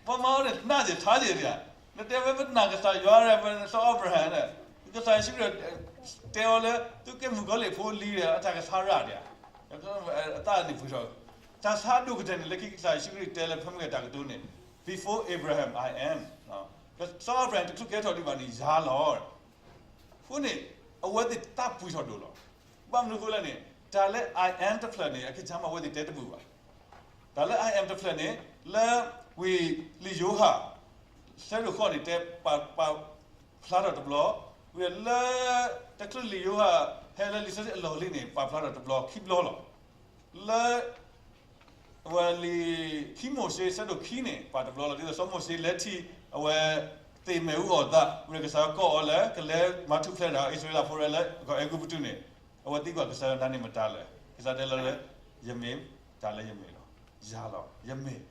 ပှၤမၤအီၤန့ၣ် နးယံာ်ထါယံာ်ဒံးဧါ, နတဲဝဲပနာ်ကစၢ်ယွၤဒီး စီၤအၤဘြၤဟၣ်န့ၣ် ကစၢ်ယ့ၣ်ၡူးခရံာ်တဲအီၤလၢ သုကဲမုၣ်ကီၤလံၢ်ဖိလံဒီး အတၢ်ကဆါရၣ်ဒံးဧါ, အသးန့ၣ်ပှဲၤထီၣ် တၢ်ဆါဒိၣ်ကတၢၢ်န့ၣ် လၢခံကစၢ်ယ့ၣ်ၡူးခရံာ်တဲလၢဖဲမ့ၢ်ကဲတၢ်ကတိၤန့ၣ် Before Abraham I am, စီၤအၤဘြၤဟၣ်တချုးကဲထီၣ်ဒံးဘၣ်န့ၣ် ယၤလီၤ. အဃိန့ၣ် အဝဲသ့ၣ်သးပှံၤထီၣ်ဒိၣ်လီၤ. ဘၣ်မနုၤအဃိလဲၣ်န့ၣ် တၢ်လၢ I am တဖျၢၣ်န့ၣ် အကစၢ်မ့ၢ်အဝဲသ့ၣ်တဲတဘူၣ်ဘၣ်. တၢ်လၢ I am တဖျၢၣ်န့ၣ် လၢဝံၤလံာ်ယိၤဟၣ် ဆၢဒိၣ်ဃိးန့ၣ် တဲပာ် ပာ်ဖျါထီၣ်တဘျီ, ဝံၤလၢ တချုးလံာ်ယိၤဟၣ် ဟဲလၢလံာ်စီဆှံအလီၢ်လံၤန့ၣ် ပာ်ဖျါထီၣ်တဘျီ ခံဘျီလီၤ. လၢ ဝဲလံာ်ခံမိၤၡ့ ဆၢဒိၣ်ခံန့ၣ် ပာ်တဘျီလီၤ. ဒ်သိးစီၤမိၤၡ့လဲၤထံၣ် အဝဲ သ့ၣ်မ့ၣ်အူအီၣ်သး ဝံၤဒီးကစၢ်ယွၤကိးအီၤလၢ ကလဲၤမၤထူၣ်ဖျဲးတၢ် အံၣ်စရ့လးဖိလၢ ကီၢ်အဲၤကူပတူးန့ၣ် အဝဲသံကွၢ်ကစၢ်ယွၤ နၤန့ၣ်မတၤလဲၣ်. ကစၢ်တဲလီၤလၢ ယမ့ၢ်တၢ်လၢယမ့ၢ်လီၤ. ယၤလီၤ, ယမ့ၢ်.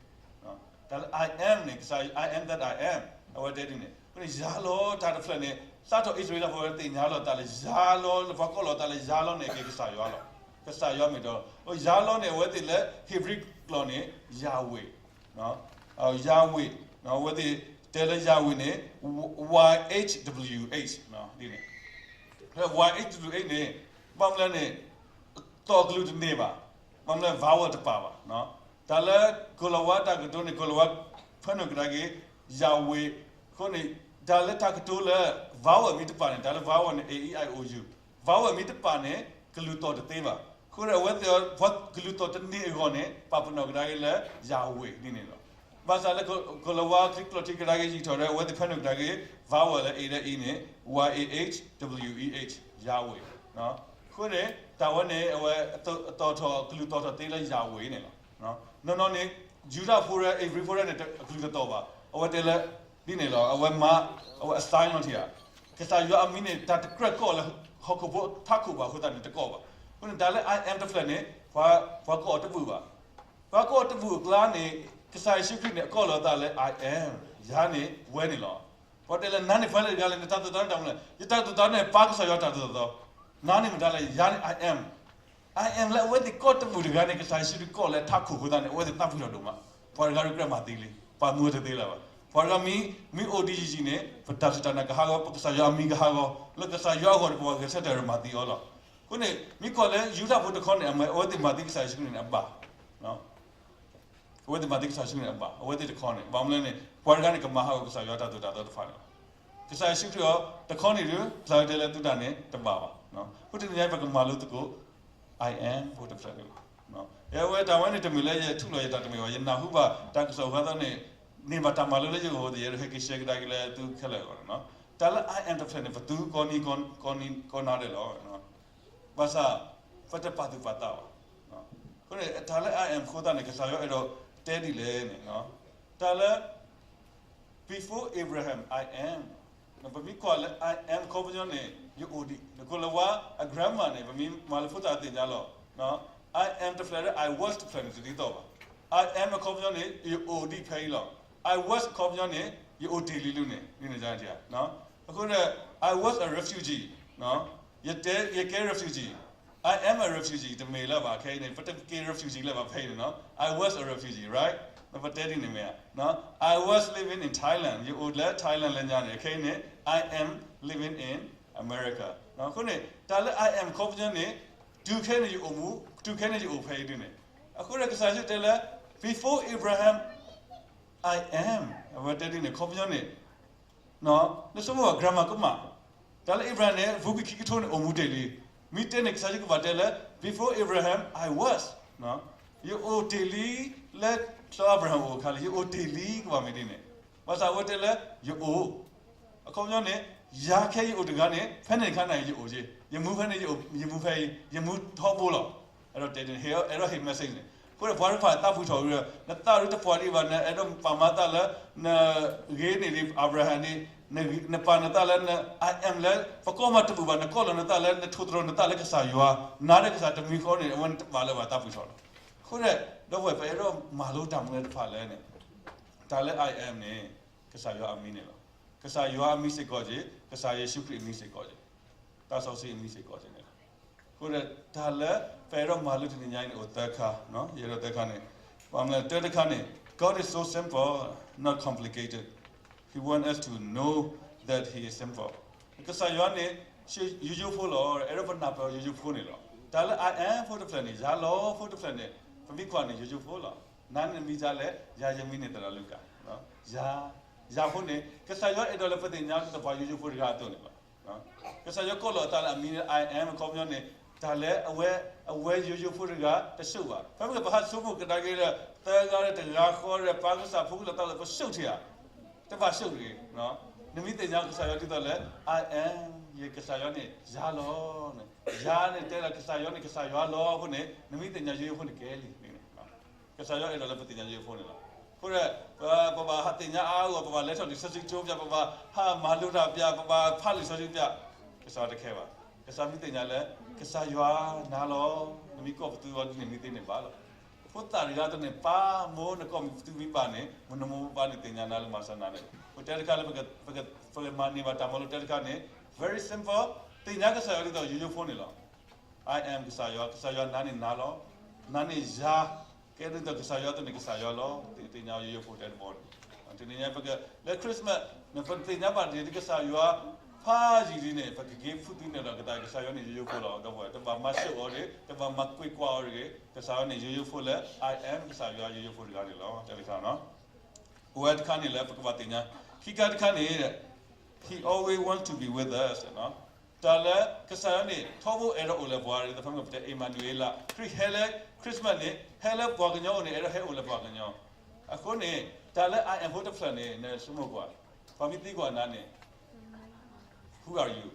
တၢ်လၢ I am န့ၣ် ကစၢ် I am that I am အဝဲတဲဒ်န့ၣ် အဃိန့ၣ် ယၤလီၤတၢ်တဖျၢၣ်န့ၣ် စးထီၣ်အံၣ်စရ့လးဖိသ့ၣ်ညါလီၤတၢ်လၢယၤလီၤ လၢပှၤကိးလီၤတၢ်လၢယၤလီၤန့ၣ် ကဲကစၢ်ယွၤလီၤ. ကစၢ်ယွၤမ့ၢ်တၢ် ယၤလီၤန့ၣ် အဝဲသ့ၣ်လၢ Hebrew ကျိာ်န့ၣ် Yahweh, Yahweh, အဝဲသ့ၣ်တဲလၢ Yahweh န့ၣ် Y H W H ဒ်န့ၣ် Y H W H န့ၣ် ဘၣ်မနုၤလဲၣ်န့ၣ် တီၢ်ကလုၢ်တန့ၢ်ဘၣ်, ဘၣ်မနုၤလဲၣ် vowel တပာ်ဘၣ်. တၢ်လၢ ကိၤလၤဝါတၢ်ကတိၤန့ၣ် ကိၤလၤဝါ ဖၢနုာ်ကဒါက့ၤ Yahweh အဃိန့ၣ် တၢ်လၢတၢ်ကတိၤလၢ vowel မ့ၢ်တပာ်န့ၣ် တၢ်လၢ vowel န့ၣ် A E I O U, vowel မ့ၢ်တပာ်န့ၣ် ကလုၢ်တီၢ်တသ့ဘၣ်. အဃိန့ၣ် အဝဲသ့ၣ် ပှၤကလုၢ်တီၢ်တန့ၢ်အဂီၢ်န့ၣ် ပာ်ပနီၣ်ကဒါက့ၤလၢ Yahweh ဒ်န့ၣ်လီၤ. ဘၣ်ဆၣ်လၢ ကိၤလၤဝါချံကျိာ်ထံကဒါက့ၤ ယံာ်ထီၣ်ဒီး အဝဲသ့ၣ်ဖၢနုာ်ကဒါက့ၤ vowel လၢ A ဒီး E န့ၣ် Y A H W E H, Yahweh. အဃိန့ၣ် တၢ်ဝဲန့ၣ် အဝဲအတီၢ်ထီၣ် ကလုၢ်တီၢ်ထီၣ်သ့လၢ Yahweh န့ၣ်လီၤ. နီၢ်နီၢ်န့ၣ် ယူဒၤဖိဒီး Hebrew ဖိဒီးန့ၣ် အကလုၢ်တတီၢ်ဘၣ်. အဝဲတဲလၢ ဒ်န့ၣ်လီၤ. အဝဲမၤ အဝဲ assign လီၤထံဧါ. ကစၢ်ယွၤအမံၤန့ၣ် တၢ်တကြၢးကိးလၢဟီၣ်ခိၣ်ဖိထးခိၣ်ဘၣ်အဃိသတးန့ၣ် တကိးဘၣ်. အဃိန့ၣ် တၢ်လၢ I am တဖျၢၣ်န့ၣ် ပှၤကိးအီၤတဘူၣ်ဘၣ်. ပှၤကိးအီၤတဘူၣ်အကျါန့ၣ် ကစၢ်ယ့ၣ်ၡူးခရံာ်န့ၣ် အကိးလီၤအသးလၢ I am, ယၤန့ၣ် ဝဲန့ၣ်လီၤ. ပှၤတဲလၢ နၤန့ၣ်ပှၤလၢတဂၤလဲၣ်, နတၢ်သိၣ်တၢ်သီန့ၣ်တၢ်မနုၤလဲၣ်. ယတၢ်သိၣ်တၢ်သီန့ၣ် ပၢ်ကစၢ်ယွၤတၢ်သိၣ်တၢ်သီ. နၤန့ၣ်မတၤလဲၣ်, ယၤန့ၣ် I am. I am လၢအဝဲသ့ၣ်ကိးတဘူၣ်တဂၤန့ၣ် ကစၢ်ယ့ၣ်ၡူးခရံာ်ကိးလၢထးခိၣ်အဃိသတးန့ၣ် အဝဲသ့ၣ်သးဖှံထီၣ်ဒိၣ်မး. ပှၤတဂၤဒုးကြၢးမၤသံလံ, ပှၤမူတသ့လၢၤဘၣ်. ပှၤတဂၤမ့ၢ် မ့ၢ်အိၣ်ဒံးယံာ်ယံာ်န့ၣ် ပတၢ်စူၢ်တၢ်နာ်ကဟးဂီၤ, ပကစၢ်ယွၤအမံၤကဟးဂီၤ, လၢကစၢ်ယွၤအဂီၢ်န့ၣ် ပှၤဂဲၤဆၢထၢၣ်ဒီးမၤသံအီၤလီၤ. အဃိန့ၣ် မ့ၢ်ကွၢ်လၢယူဒၤဖိတခီန့ၣ် အဝဲသ့ၣ်မၤသံကစၢ်ယ့ၣ်ၡူးခရံာ်န့ၣ် အဘၣ် အဝဲသ့ၣ်မၤသံကစၢ်ယ့ၣ်ၡူးခရံာ်န့ၣ် အဘၣ်, အဝဲသ့ၣ်တခီန့ၣ် ဘၣ်မနုၤလဲၣ်န့ၣ် ပှၤတဂၤန့ၣ် ကမၤဟးဂီၤကစၢ်ယွၤတၢ်သိၣ်တၢ်သီတဖၣ်န့ၣ်လီၤ. ကစၢ်ယ့ၣ်ၡူးခရံာ်အီၤ တခီန့ၣ်ဒီး ကျါတဲလၢသုတၢ်န့ၣ် တဘၣ်ဘၣ်. အဃိတနံၤညါ ပကမၤလိသကိး I am ဖိတဖျၢၣ်န့ၣ်လီၤ. အဝဲတၢ်ဝဲန့ၣ် တမ့ၢ်လၢယထူးလီၤယသးတမ့ၢ်ဘၣ်, ယနၢ်ဟူဘၣ်တၢ်ကစီၣ်အဃိသတးန့ၣ် န့ၢ်ဘၣ်တၢ်မၤလိလၢယဂီၢ်အဃိသတး ယအဲၣ်ဒိးဟဲက့ၤရှဲကဒါက့ၤလၢသုခဲလၢာ်အဂီၢ်န့ၣ်လီၤ. တၢ်လၢ I am တဖျၢၣ်န့ၣ် ပသူကိးနံၤကိးနၤဒဲးလီၤ. ဘၣ်ဆၣ် ပတပာ်သူၣ်ပာ်သးဘၣ်. အဃိန့ၣ် တၢ်လၢ I am အဃိသတးန့ၣ် ကစၢ်ယွၤအဲၣ်ဒိးတဲဒ်လဲၣ်န့ၣ် တၢ်လၢ before Abraham I am, ပမ့ၢ်ကွၢ်လၢ I am အခီပညီန့ၣ် ယအိၣ်ဒံး, နကိၤလၤဝါအ grammar န့ၣ် ပမ့ၢ်မၤလၢဖိသၣ်သ့ၣ်ညါလီၤ. I am တဖျၢၣ်ဒီး I was တဖျၢၣ်န့ၣ် တဒ်သိးဘၣ်. I am အခီပညီန့ၣ် ယအိၣ်ဒံးဖဲအံၤလီၤ. I was အခီပညီန့ၣ် ယအိၣ်တ့ၢ်လံလံန့ၣ် ဒ်န့ၣ် အဃိန့ၣ် I was a refugee, ယတဲ ယကဲ refugee, I am a refugee တမ့ၢ်လၢၤဘၣ်ခဲအံၤန့ၣ် ပတက့ၤ refugee လၢၤဘၣ်ဖဲအံၤန့ၣ်လီၤ. I was a refugee, right? ပတဲဒ်န့ၣ်မ့ၢ်ဧါ. I was living in Thailand, ယအိၣ်လၢ Thailand လၢညါန့ၣ် ခဲအံၤန့ၣ် I am living in America အဃိန့ၣ် တၢ်လၢ I am အခီပညီန့ၣ် တုၤခဲအံၤန့ၣ်ယအိၣ်မူ, တုၤခဲအံၤန့ၣ်ယအိၣ်ဖဲအံၤဒ်န့ၣ်. အဃိန့ၣ် ကစၢ်ယ့ၣ်ၡူးတဲလၢ before Abraham I am, အဝဲတဲဒ်န့ၣ် အခီပညီန့ၣ် နဆိကမိၣ်ဘၣ် grammar ကမၣ်, တၢ်လၢ Abraham န့ၣ် ပူၤကွံာ်ခံကထိန့ၣ် အိၣ်မူတ့ၢ်လံ. မ့ၢ်တဲန့ၣ် ကစၢ်ယ့ၣ်ၡူးကဘၣ်တဲလၢ before Abraham I was, ယအိၣ်တ့ၢ်လံ လၢစီၤအၤဘြၤဟၣ်အိၣ်အခါလံ, ယအိၣ်တ့ၢ်လံ ကဘၣ်မ့ၢ်ဒ်န့ၣ်. ဘၣ်ဆၣ်အဝဲတဲလၢ ယအိၣ်, အခီပညီန့ၣ် ယၤခဲအံၤယအိၣ်တဂၤန့ၣ် ဖဲန့ၣ်အခါန့ၣ် ယအိၣ်က့ၤ, ယမူဖဲန့ၣ် ယမူဖဲအံၤ, ယမူထီဘိလီၤ. အဲၣ်ဒိးတဲဒ်န့ၣ် အဲၣ်ဒိးဟ့ၣ် message န့ၣ်. အဃိန့ၣ် ပှၤတဖၣ်သးပှၢ်ထီၣ်ဝံၤဒီး နသးဒုးတပှၢ်ဒံးဘၣ်, နအဲၣ်ဒိးပာ်မၤသးလၢ နဂ့ၤန့ၢ်ဒံး အၤဘြၤဟၣ်န့ၣ်, နပာ်နသးလၢ I am လၢ ပကိးမးတဘူၣ်ဘၣ်, နကိးလီၤနသးလၢ နထိၣ်သတြီၤနသးလၢကစၢ်ယွၤ, နၤဒီးကစၢ်တမံၤဃီန့ၣ် အဝဲန့ၣ်တဘၣ်လၢၤဘၣ် သးပှၢ်ထီၣ်လီၤ. အဃိန့ၣ် ဒီပုၢ်ဝဲၢ် ပအဲၣ်ဒိးမၤလိတၢ်မနုၤတဖၣ်လဲၣ်န့ၣ်, တၢ်လၢ I am န့ၣ် ကစၢ်ယွၤအမံၤန့ၣ်လီၤ. ကစၢ်ယွၤအမံၤစ့ၢ်ကီးက့ၤ, ကစၢ်ယ့ၣ်ၡူးခရံာ်အမံၤစ့ၢ်ကီးက့ၤ, သးစီဆှံအမံၤစ့ၢ်ကီးက့ၤန့ၣ်လီၤ. အဃိဒီး တၢ်လၢပအဲၣ်ဒိးမၤလိတနံၤညါအံၤန့ၣ် အိၣ်သၢခါ, ယအဲၣ်ဒိးသၢခါန့ၣ်, ပမ့ၢ်တဲတခါန့ၣ် God is so simple, not complicated. He want us to know that he is simple. ကစၢ်ယွၤန့ၣ် ယိယိဖိလီၤ, အဲၣ်ဒိးပနၢ်ပၢၢ်ယိယိဖိန့ၣ်လီၤ. တၢ်လၢ I am ဖိတဖျၢၣ်န့ၣ်, ယၤလီၤဖိတဖျၢၣ်န့ၣ်, ပမ့ၢ်ကွၢ်န့ၣ် ယိယိဖိလီၤ. နၤန့ၣ်နမံၤဒ်လဲၣ်, ယၤယမံၤန့ၣ် သရၣ်လူကၣ်. ယၤ, ယၤဖိန့ၣ် ကစၢ်ယွၤအဲၣ်ဒိးလၢပသ့ၣ်ညါဒ်သိးပှၤယိယိဖိတဂၤအသိးန့ၣ်လီၤ. ကစၢ်ယွၤကိးလီၤအသးလၢအမံၤလၢ I am အခီပညီန့ၣ်, တၢ်လၢအဝဲ, အဝဲယိယိဖိတဂၤတဆိၣ်ဘၣ်. ဖဲမ့ၢ်ပဟးဆိကမိၣ်ကဒါက့ၤဒီး သၢဂၤဒီးတဂၤဃီဒီး ပၢ်ကစၢ်ဖိကလီၤသးလၢပဆိၣ်ထံဧါ, တဘၣ်ဆိၣ်တဂ့ၤ. နမ့ၢ်သ့ၣ်ညါကစၢ်ယွၤဒ်သိးလၢ I am, ယကစၢ်ယွၤန့ၣ် ယၤလီၤန့ၣ်, ယၤန့ၣ်တဲလီၤကစၢ်ယွၤန့ၣ် ကစၢ်ယွၤလီၤအဃိန့ၣ် နမ့ၢ်သ့ၣ်ညါယိယိဖိန့ၣ်ကဲလံန့ၣ်. ကစၢ်ယွၤအဲၣ်ဒိးလၢပသ့ၣ်ညါယိယိဖိန့ၣ်လီၤ. အဃိဒီး ပဘၣ်ဟးသ့ၣ်ညါအါအါဂီၢ်ဂီၢ်, ပဘၣ်လဲၤထီၣ်လံာ်စီဆှံကၠိပျၢ်, ပဘၣ်ဟးမၤလိတၢ်ပျၢ်, ပဘၣ်ဖးလံာ်စီဆှံပျၢ်, ကစၢ်ယွၤတခဲဘၣ်. ကစၢ်မ့ၢ်သ့ၣ်ညါလၢ ကစၢ်ယွၤနၤလီၤ. နမ့ၢ်ကိးပသူအီၤဒ်န့ၣ် မ့ၢ်သ့န့ၣ်ဘၣ်လီၤ. ဖိသၣ်တဂၤတန့ၣ် ပၢ်မိၢ်နကိးမ့ၢ်ပသူမ့ၢ်ဘၣ်န့ၣ် မ့ၢ်နမိၢ်ပၢ်န့ၣ် သ့ၣ်ညါနၤလၢမၤစၢၤနၤန့ၣ် ပတဲတခါလၢ ပကမၤန့ၢ်ဘၣ်တၢ်မၤလိတဲတခါန့ၣ် very simple သ့ၣ်ညါကစၢ်ယွၤဒ်သိးယိယိဖိန့ၣ်လီၤ. I am ကစၢ်ယွၤ, ကစၢ်ယွၤနၤန့ၣ်နၤလီၤ. နၤန့ၣ်ယၤ, ကဲဒ်သိးကစၢ်ယွၤအသိးန့ၣ် ကစၢ်ယွၤလီၤ. သ့ၣ်ညါယိယိဖိတဲတဘီန့ၣ် တနံၤညါပက လၢ Christmas န့ၣ် ပသ့ၣ်ညါဘၣ်ဒ်ကစၢ်ယွၤ ဖးယံာ်ဒ်န့ၣ် ပကက့ၤဖုးသံန့ၣ်ဒီး ကစၢ်ယွၤန့ၣ်ယိယိဖိလီၤ. ဒီးတဘၣ်မၤစၢၤအီၤတဂ့ၤ, တဘၣ်မၤကွ့ၢ်ကွၢ်အီၤတဂ့ၤ, ကစၢ်ယွၤန့ၣ်ယိယိဖိလၢ I am ကစၢ်ယွၤယိယိဖိတဂၤန့ၣ်လီၤ. တဲတခါနီၤ အဝဲတခါန့ၣ်လၢပကဘၣ်သ့ၣ်ညါ, ခံခါတခါန့ၣ် He always wants to be with us တၢ်လၢကစၢ်ယွၤန့ၣ် ထီဘိအဲၣ်ဒိးအိၣ်လၢပှၤ ဒ်သိးဖဲမ့ၢ်ပတဲ Emmanuel ခရံာ်ဟဲလၢ Christmas န့ၣ် ဟဲလၢပှၤကညီအိၣ်န့ၣ် အဲၣ်ဒိးဟဲအိၣ်လၢပှၤကညီ. အဃိန့ၣ် တၢ်လၢ I am ဖိတဖျၢၣ်န့ၣ် နဆိကမိၣ်ကွၢ်, ပှၤမ့ၢ်သံကွၢ်နၤန့ၣ် Who are you?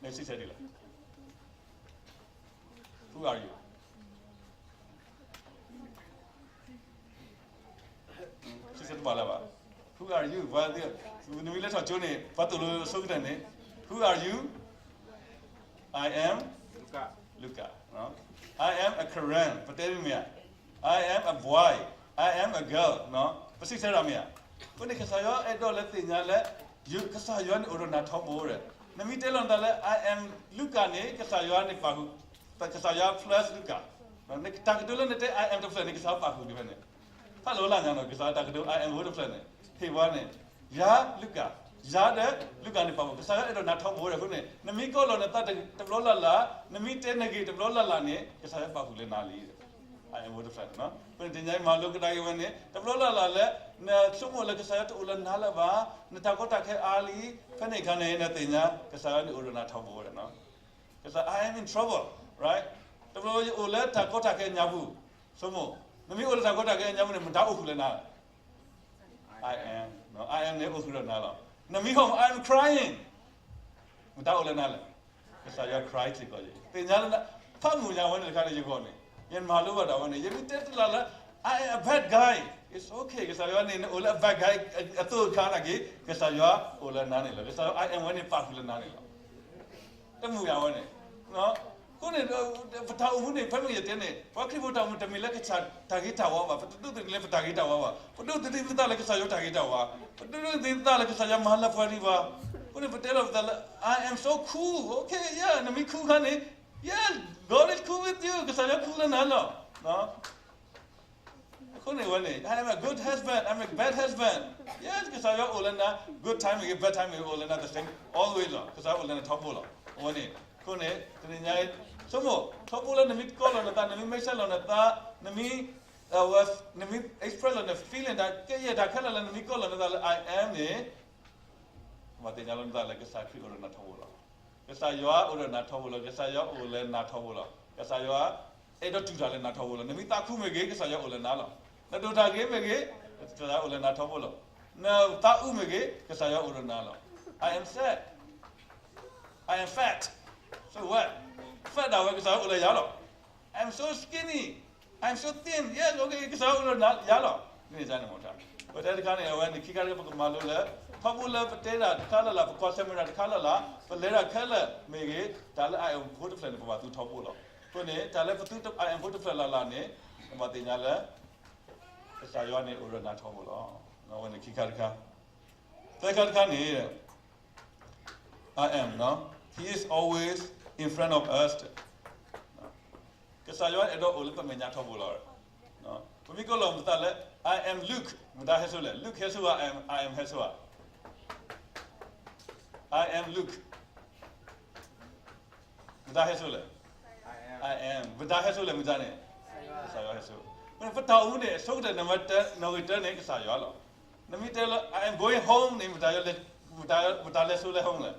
နစံးဆၢဒ်လဲၣ်. Who are you? စံးဆၢတဘၣ်လၢၤဘၣ်. Who are you? နမ့ၢ်လဲၤထီၣ်ကၠိန့ၣ် ပှၤသိၣ်လိအဆိကတၢၢ်န့ၣ် Who are you? I am Luca. I am a Karen. ပတဲမ့ၢ်ဧါ. I am a boy. I am a girl. ပစံးဆၢတၢ်မ့ၢ်ဧါ. အဃိန့ၣ် ကစၢ်ယွၤအဲၣ်ဒိးလၢသ့ၣ်ညါလၢ ကစၢ်ယွၤန့ၣ်အိၣ်ဒီးနၤထီဘိဒီး နမ့ၢ်တဲလီၤနသးလၢ I am Luca န့ၣ် ကစၢ်ယွၤန့ၣ်ပာ်ဃုာ်, ကစၢ်ယွၤ plus Luca. တၢ်ကတိၤလၢနတဲ I am တဖျၢၣ်န့ၣ် ကစၢ်ယွၤပာ်ဃုာ်ဒ်ဖဲန့ၣ် ဖးလီၤလၢညါနီၤ ကစၢ်ယွၤတၢ်ကတိၤ I am ဖိတဖျၢၣ်န့ၣ် ဟ့ၣ်ဝဲန့ၣ် ယၤ Luca, ယၤဒီး Luca န့ၣ်ပာ်ဃုာ် ကစၢ်ယွၤအဲၣ်ဒိးနၤထီဘိဒီး အဃိန့ၣ် နမ့ၢ်ကိးလီၤနသးတဘျီလၢ်လၢ်, နမ့ၢ်တဲနဂ့ၢ်တဘျီလၢ်လၢ်န့ၣ် ကစၢ်ယွၤပာ်ဃုာ်လၢနၤလံ. I am ဖိတဖျၢၣ်န့ၣ် အဃိန့ၣ် တနံၤညါအံၤမၤလိကဒါက့ၤဝဲန့ၣ် တဘျီလၢ်လၢ်လၢ နဆိကမိၣ်လၢကစၢ်ယွၤတအိၣ်လၢနၤလၢၤဘၣ်, နတၢ်ကီတၢ်ခဲအါလံ, ဖဲန့ၣ်အခါန့ၣ် နသ့ၣ်ညါ ကစၢ်ယွၤန့ၣ်အိၣ်ဒီးနၤထီဘိဒီး ကစၢ် I am in trouble, right? တဘျီယအိၣ်လၢတၢ်ကီတၢ်ခဲညါပူၤ, ဆိကမိၣ်, နမ့ၢ်အိၣ်လၢတၢ်ကီတၢ်ခဲညါပူၤန့ၣ် မတၤအိၣ်ဃုာ်လၢနၤလဲၣ်. I am, I am န့ၣ်အိၣ်ဃုာ်ဒီးနၤလီၤ. နမ့ၢ်ဟီၣ် I am crying, မတၤအိၣ်လၢနၤလဲၣ်. ကစၢ်ယွၤ cry စ့ၢ်ကီးယၤ, သ့ၣ်ညါလၢ ဖးမုာ်ညါဝဲန့ၣ်တခါန့ၣ် ယဂီၢ်န့ၣ် ယမၤလိဘၣ်ဒၣ်ဝဲန့ၣ် ယမ့ၢ်တဲတလၢ်လၢ I am a bad guy, it's okay, ကစၢ်ယွၤန့ၣ် နအိၣ်လၢ a bad guy အသိးအခါနာ်က့ ကစၢ်ယွၤအိၣ်လၢနၤန့ၣ်လီၤ. ကစၢ်ယွၤ I am ဝဲန့ၣ်ပာ်ဃုာ်လၢနၤန့ၣ်လီၤ. တမုာ်ယၤဝဲန့ၣ်, အဃိန့ၣ် ပတၢ်အိၣ်မူန့ၣ် ဖဲမ့ၢ်ယတဲန့ၣ် ပှၤခရံာ်ဖိတၢ်အိၣ်မူတမ့ၢ်လၢကစၢ်တၢ်ဂ့ၤတၢ်ဝါဘၣ်, ပတဒိးသန့ၤလၢပတၢ်ဂ့ၤတၢ်ဝါဘၣ်, ပဒိးသန့ၤပသးလၢကစၢ်ယွၤတၢ်ဂ့ၤတၢ်ဝါ, ပဒိးသန့ၤပသးလၢကစၢ်ယွၤမၤလၢပှဲၤဒံးဘၣ်. အဃိန့ၣ် ပတဲလီၤပသးလၢ I am so cool, okay, yeah, နမ့ၢ် cool ခါန့ၣ် yeah, God is cool with you, ကစၢ်ယွၤ cool လၢနၤလီၤ. အဃိန့ၣ်ဝဲန့ၣ် I am a good husband, I'm a bad husband, yes, ကစၢ်ယွၤအိၣ်လၢနၤ, good time မ့ၢ်ဂ့ၤ bad time မ့ၢ်ဂ့ၤ အိၣ်လၢနၤ the same, always လီၤ. ကစၢ်ယွၤအိၣ်လၢနထီဘိလီၤ. အဝဲန့ၣ် အဃိန့ၣ် တနံၤညါအံၤ ဆိကမိၣ် ထီဘိလၢနမ့ၢ်ကိးလီၤနသး, နမ့ၢ် mention လီၤနသး, နမ့ၢ် နမ့ၢ် express လီၤန feeling တၢ်ကဲယဲၢ်တၢ်ခဲလၢာ်လၢ နမ့ၢ်ကိးလီၤနသးလၢ I am န့ၣ် ပဘၣ်သ့ၣ်ညါလီၤနသးလၢကစၢ်ခရံာ်အိၣ်ဒီးနၤထီဘိလီၤ. ကစၢ်ယွၤအိၣ်ဒီးနၤထီဘိလီၤ. ကစၢ်ယွၤအိၣ်လၢနၤထီဘိလီၤ. ကစၢ်ယွၤအဲၣ်ဒိးတူၢ်တၢ်လၢနၤထီဘိလီၤ. နမ့ၢ်သးခုမ့ၢ်ဂ့ၤ ကစၢ်ယွၤအိၣ်လၢနၤလီၤ. နဒိၣ်တၢ်ဂ့ၤမ့ၢ်ဂ့ၤ ကစၢ်ယွၤအိၣ်လၢနၤထီဘိလီၤ. နသးအုးမ့ၢ်ဂ့ၤ ကစၢ်ယွၤအိၣ်ဒီးနၤလီၤ. I am sad, I am fat, ဆိုဝဲ fat ဒၣ်ဝဲ ကစၢ်ယွၤအိၣ်လၢယၤလီၤ. I'm so skinny, I'm so thin, yes, okay, ကစၢ်ယွၤအိၣ်လၢယၤလီၤ. မ့ၢ်န့ၣ်တၢ်န့ၣ်မ့ၢ်တၢ် ပတဲတခါန့ၣ် အဝဲန့ၣ် ခံခါတခါ ပကမၤလိလၢ ထီဘိလၢပတဲတၢ်တခါလၢ်လၢ်, ပကွၢ်ဆၢၣ်မဲာ်တၢ်တခါလၢ်လၢ်, ပလဲၤတၢ်ခဲလၢာ်မ့ၢ်ဂ့ၤ, တၢ်လၢ I am ဖိတဖျၢၣ်န့ၣ် ပဘၣ်သူထီဘိလီၤ. အဃိန့ၣ် တၢ်လၢပသူ I am ဖိတဖျၢၣ်လၢ်လၢ်န့ၣ် ပဘၣ်သ့ၣ်ညါလၢ ကစၢ်ယွၤန့ၣ်အိၣ်ဒီးနၤထီဘိလီၤ. အဝဲန့ၣ်ခံခါတခါ. သၢခါတခါန့ၣ် I am, no? He is always in front of us. ကစၢ်ယွၤအဲၣ်ဒိးအိၣ်လၢပမဲာ်ညါထီဘိလီၤ. ပမ့ၢ်ကိးလီၤပသးလၢ I am Luke, မတၤဟဲဆိလဲၣ်. Luke ဟဲဆိဧါ, I am, I am ဟဲဆိဧါ. I am Luke. မတၤဟဲဆိလဲၣ်. I am. မတၤဟဲဆိလဲၣ် မတၤန့ၣ်. ကစၢ်ယွၤဟဲဆိ. ပတၢ်အိၣ်မူန့ၣ် အဆိကတၢၢ် နီၣ်ဂံၢ်တၢန့ၣ် ကစၢ်ယွၤလီၤ. နမ့ၢ်တဲလၢ I am going home န့ၣ် မတၤလဲၤဆိလၢ home လဲၣ်.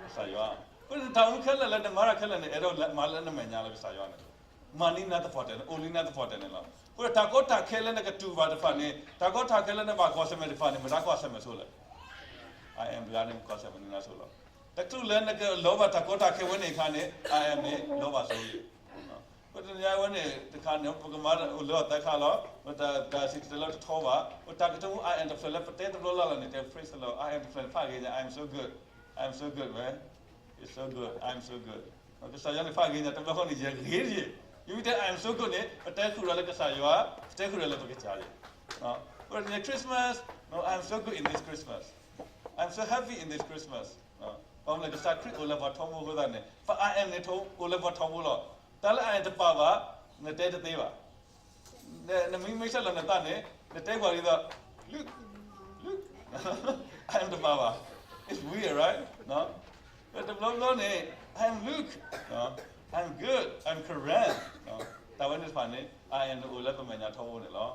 ကစၢ်ယွၤ. အဃိန့ၣ် တၢ်အိၣ်မူခဲလၢာ်လၢနမၤတၢ်ခဲလၢာ်န့ၣ် အဲၣ်ဒိးမၤလၢနမဲာ်ညါလီၤ ကစၢ်ယွၤန့ၣ်. မၤန့ၢ်နၤသပှၢ်တၢၢ်န့ၣ် အိၣ်လံနၤသပှၢ်တၢၢ်န့ၣ်လီၤ. အဃိဒီးတၢ်ကီတၢ်ခဲလၢနကတူၢ်ဘၣ်တဖၣ်န့ၣ် တၢ်ကီတၢ်ခဲလၢနဘၣ်ကွၢ်ဆၢၣ်မဲာ်တဖၣ်န့ၣ် မတၤကွၢ်ဆၢၣ်မဲာ်ဆိလဲၣ်. I am တဂၤန့ၣ် ကွၢ်ဆၢၣ်မဲာ်န့ၢ်နၤဆိလီၤ. တချုးလၢနကလီၤဘၣ်တၢ်ကီတၢ်ခဲဝဲန့ၣ်အခါန့ၣ် I am န့ၣ် လီၤဘၣ်ဆိလံ. အဃိတနံၤညါဝဲန့ၣ် တခါန့ၣ် ပကမၤအိၣ်လၢအသးခါလီၤ. ပတၢ်စံၣ်တဲၤတဲလီၤတထီဘၣ်. ပတၢ်ကတိၤ I am တဖျၢၣ်လၢပတဲတဘျီလၢ်လၢ်န့ၣ် တဲ praise the Lord, I am တဖျၢၣ်န့ၣ် ဖးဂ့ၤညါ I am so good, I am so good, man. I'm so good, I'm so good. ကစၢ်ယွၤန့ၣ်ဖးဂ့ၤညါ တဘျီဃီန့ၣ် ယဂ့ၤတယံၤ. ယမ့ၢ်တဲ I'm so good န့ၣ် ပတဲဃုာ်ဒီးလၢကစၢ်ယွၤ, ပတဲဃုာ်ဒီးလၢပကစၢ်ယွၤ. ပတဲ Christmas, no, I'm so good in this Christmas, I'm so happy in this Christmas. ဘၣ်မနုၤလဲၣ် ကစၢ်ခရံာ်အိၣ်လၢပှၤထီဘိအဃိသတးန့ၣ် ပ I am န့ၣ်အိၣ်လၢပှၤထီဘိလီၤ. တၢ်လၢ I am တပာ်ဘၣ် နတဲတသ့ဘၣ်. နမ့ၢ်မ့ၢ်ဆၢလီၤနသးန့ၣ် နတဲကွၢ်ဒ်သိး Luke, Luke, I am တပာ်ဘၣ်. It's weird, right? တဘျီဘျီန့ၣ် I am Luke, I'm good, I'm Karen. တၢ်ဝဲန့ၣ်တဖၣ်န့ၣ် I am န့ၣ်အိၣ်လၢပမဲာ်ညါထီဘိန့ၣ်လီၤ.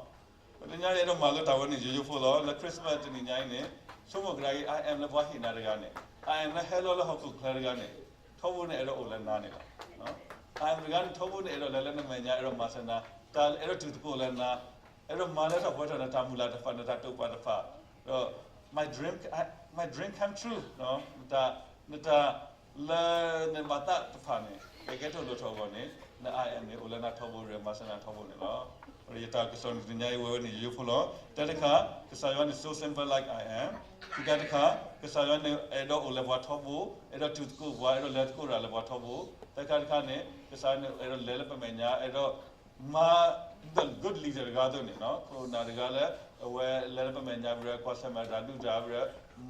ပသ့ၣ်ညါ ယအဲၣ်ဒိးမၤလိတၢ်ဝဲန့ၣ် ယိယိဖိလီၤ. လၢ Christmas တနံၤညါအံၤန့ၣ် ဆိကမိၣ်ကဒါအံၤ I am လၢပှၤဟ့ၣ်နၤတဂၤန့ၣ်, I am လၢဟဲလီၤလၢဟီၣ်ခိၣ်ချၢတဂၤန့ၣ် ထီဘိန့ၣ်အဲၣ်ဒိးအိၣ်လၢနၤန့ၣ်လီၤ. I am တဂၤန့ၣ် ထီဘိန့ၣ်အဲၣ်ဒိးလဲၤလၢနမဲာ်ညါ အဲၣ်ဒိးမၤစၢၤနၤ, တၢ်အဲၣ်ဒိးတူၢ်သကိးလၢနၤ, အဲၣ်ဒိးမၤလၢထီၣ်ပှဲၤထီၣ်နတၢ်မုၢ်လၢ်တဖၣ် နတၢ်တိာ်ပာ်တဖၣ်, ဒီး my dream, my dream come true, နတၢ်လၢနဘၣ်သးတဖၣ်န့ၣ် ကဲကဲထီၣ်လိၣ်ထီၣ်အဂီၢ်န့ၣ် န I am န့ၣ် အိၣ်လၢနၤထီဘိဒီး မၤစၢၤနၤထီဘိန့ၣ်လီၤ. ယတၢ်ကစီၣ်န့ၣ်တနံၤညါအံၤ ဝဲဝဲန့ၣ် ယိယိဖိလီၤ. တၢ်တခါ, ကစၢ်ယွၤန့ၣ် so simple like I am. ခံခါတခါ, ကစၢ်ယွၤန့ၣ် အဲၣ်ဒိးအိၣ်လၢပှၤထီဘိ, အဲၣ်ဒိးတူၢ်သကိးပှၤ, အဲၣ်ဒိးလဲၤသကိးတၢ်လၢပှၤထီဘိ. တၢ်တခါတခါန့ၣ် ကစၢ်ယွၤန့ၣ် အဲၣ်ဒိးလဲၤလၢပမဲာ်ညါ, အဲၣ်ဒိးမၤ the good leader တဂၤအသိးန့ၣ်, ခိၣ်နၢ်တဂၤလၢ အဝဲလဲၤလၢပမဲာ်ညါပူၤဒီး ကွၢ်ဆၢၣ်မဲာ်တၢ်ဒုၣ်တၢ်အါပူၤဒီး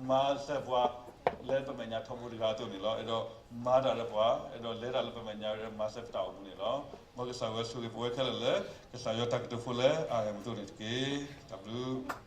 မၤစၢၤပှၤ လၢပမဲာ်ညါထီဘိတဂၤအသိးန့ၣ်လီၤ. အဲၣ်ဒိးမၤတၢ်လၢပှၤ, အဲၣ်ဒိးလဲၤတၢ်လၢပမဲာ်ညါဒီး မၤစၢၤပတၢ်အိၣ်မူန့ၣ်လီၤ. မ်ကစၢ်ယွၤဆိၣ်ဂ့ၤပဝဲခဲလၢာ်လၢ ကစၢ်ယွၤတၢ်ကတိၤဖိလၢ I am အသိးန့ၣ်တက့ၢ်. တၢ်ဘျုး